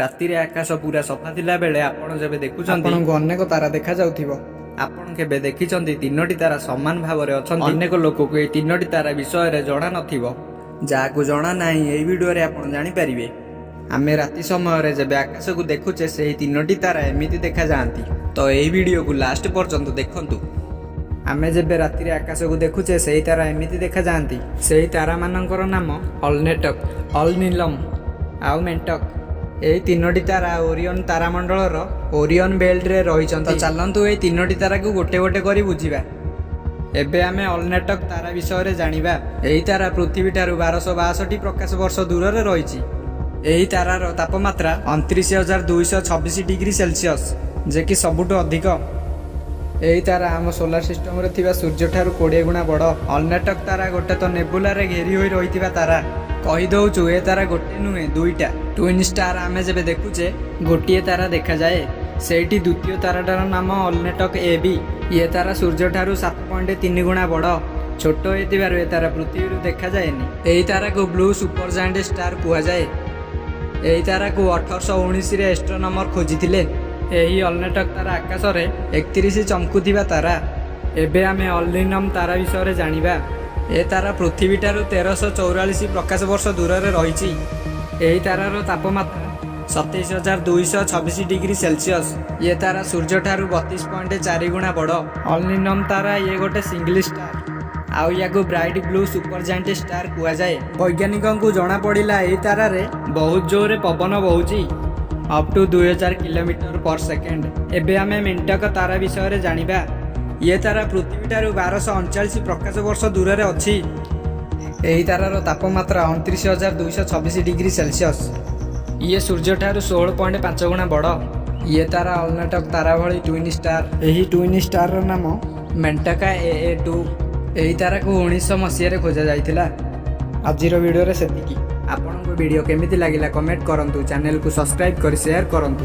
ରାତିରେ ଆକାଶ ପୁରା ସଫା ଥିଲା ବେଳେ ଆପଣ ଯେବେ ଦେଖୁଛନ୍ତି, ଆପଣଙ୍କୁ ଅନେକ ତାରା ଦେଖାଯାଉଥିବ। ଆପଣ କେବେ ଦେଖିଛନ୍ତି ତିନୋଟି ତାରା ସମାନ ଭାବରେ ଅଛନ୍ତି? ଅନେକ ଲୋକକୁ ଏଇ ତିନୋଟି ତାରା ବିଷୟରେ ଜଣା ନଥିବ। ଯାହାକୁ ଜଣା ନାହିଁ, ଏଇ ଭିଡ଼ିଓରେ ଆପଣ ଜାଣିପାରିବେ। ଆମେ ରାତି ସମୟରେ ଯେବେ ଆକାଶକୁ ଦେଖୁଛେ, ସେହି ତିନୋଟି ତାରା ଏମିତି ଦେଖାଯାଆନ୍ତି। ତ ଏଇ ଭିଡ଼ିଓକୁ ଲାଷ୍ଟ ପର୍ଯ୍ୟନ୍ତ ଦେଖନ୍ତୁ। ଆମେ ଯେବେ ରାତିରେ ଆକାଶକୁ ଦେଖୁଛେ, ସେହି ତାରା ଏମିତି ଦେଖାଯାଆନ୍ତି। ସେହି ତାରାମାନଙ୍କର ନାମ ଅଲନେଟକ୍, ଅଲନିଲମ୍ ଆଉ ମେଣ୍ଟକ୍। ଏହି ତିନୋଟି ତାରା ଓରିଅନ୍ ତାରାମଣ୍ଡଳର ଓରିଅନ୍ ବେଲ୍ଟରେ ରହିଛନ୍ତି। ତ ଚାଲନ୍ତୁ, ଏହି ତିନୋଟି ତାରାକୁ ଗୋଟେ ଗୋଟେ କରି ବୁଝିବା। ଏବେ ଆମେ ଅଲନେଟକ୍ ତାରା ବିଷୟରେ ଜାଣିବା। ଏହି ତାରା ପୃଥିବୀଠାରୁ 1262 ପ୍ରକାଶ ବର୍ଷ ଦୂରରେ ରହିଛି। ଏହି ତାରାର ତାପମାତ୍ରା 29,226 ଡିଗ୍ରୀ ସେଲସିୟସ୍, ଯେ କି ସବୁଠୁ ଅଧିକ। ଏହି ତାରା ଆମ ସୋଲାର ସିଷ୍ଟମରେ ଥିବା ସୂର୍ଯ୍ୟଠାରୁ 20 ଗୁଣା ବଡ଼। ଅଲନେଟକ୍ ତାରା ଗୋଟେ ତ ନେବୁଲାରେ ଘେରି ହୋଇ ରହିଥିବା ତାରା। କହିଦେଉଛୁ, ଏ ତାରା ଗୋଟେ ନୁହେଁ, ଦୁଇଟା ଟୁଇନ୍ ଷ୍ଟାର। ଆମେ ଯେବେ ଦେଖୁଛେ, ଗୋଟିଏ ତାରା ଦେଖାଯାଏ ସେଇଠି। ଦ୍ୱିତୀୟ ତାରାଟାର ନାମ ଅଲନେଟକ୍ ଏ ବି। ଇଏ ତାରା ସୂର୍ଯ୍ୟଠାରୁ 7.3 ଗୁଣା ବଡ଼। ଛୋଟ ହେଇଥିବାରୁ ଏ ତାରା ପୃଥିବୀରୁ ଦେଖାଯାଏନି। ଏହି ତାରାକୁ ବ୍ଲୁ ସୁପର ଜାଏଣ୍ଟ ଷ୍ଟାର କୁହାଯାଏ। ଏହି ତାରାକୁ 1819ରେ ଏଷ୍ଟ୍ରୋନମର ଖୋଜିଥିଲେ। ଏହି ଅଲନେଟକ୍ ତାରା ଆକାଶରେ 31 ଚମକୁଥିବା ତାରା। ଏବେ ଆମେ ଅଲନିନମ୍ ତାରା ବିଷୟରେ ଜାଣିବା। ଏ ତାରା ପୃଥିବୀଠାରୁ 1344 ପ୍ରକାଶ ବର୍ଷ ଦୂରରେ ରହିଛି। ଏହି ତାରାର ତାପମାତ୍ରା 27,226 ଡିଗ୍ରୀ ସେଲସିୟସ୍। ଇଏ ତାରା ସୂର୍ଯ୍ୟଠାରୁ 32.4 ଗୁଣା ବଡ଼। ଅଲନିନମ୍ ତାରା ଇଏ ଗୋଟେ ସିଙ୍ଗଲ ଷ୍ଟାର ଆଉ ୟାକୁ bright blue super giant star କୁହାଯାଏ। ବୈଜ୍ଞାନିକଙ୍କୁ ଜଣାପଡ଼ିଲା, ଏହି ତାରାରେ ବହୁତ ଜୋରରେ ପବନ ବହୁଛି, up to 2000 kilometre per second. ଏବେ ଆମେ ମିଣ୍ଟକ ତାରା ବିଷୟରେ ଜାଣିବା। ଇଏ ତାରା ପୃଥିବୀଠାରୁ 1239 ପ୍ରକାଶ ବର୍ଷ ଦୂରରେ ଅଛି। ଏହି ତାରାର ତାପମାତ୍ରା 29,226 ଡିଗ୍ରୀ ସେଲସିୟସ୍। ଇଏ ସୂର୍ଯ୍ୟଠାରୁ 16.5 ଗୁଣା ବଡ଼। ଇଏ ତାରା ଅଲନେଟକ୍ ତାରା ଭଳି ଟୁଇନ୍ ଷ୍ଟାର। ଏହି ଟୁଇନ୍ ଷ୍ଟାରର ନାମ ମେଣ୍ଟକା ଏ ଏ 2। ଏହି ତାରାକୁ 1900 ମସିହାରେ ଖୋଜା ଯାଇଥିଲା। ଆଜିର ଭିଡ଼ିଓରେ ସେତିକି। ଆପଣଙ୍କୁ ଭିଡ଼ିଓ କେମିତି ଲାଗିଲା, କମେଣ୍ଟ କରନ୍ତୁ। ଚ୍ୟାନେଲକୁ ସବସ୍କ୍ରାଇବ୍ କରି ସେୟାର କରନ୍ତୁ।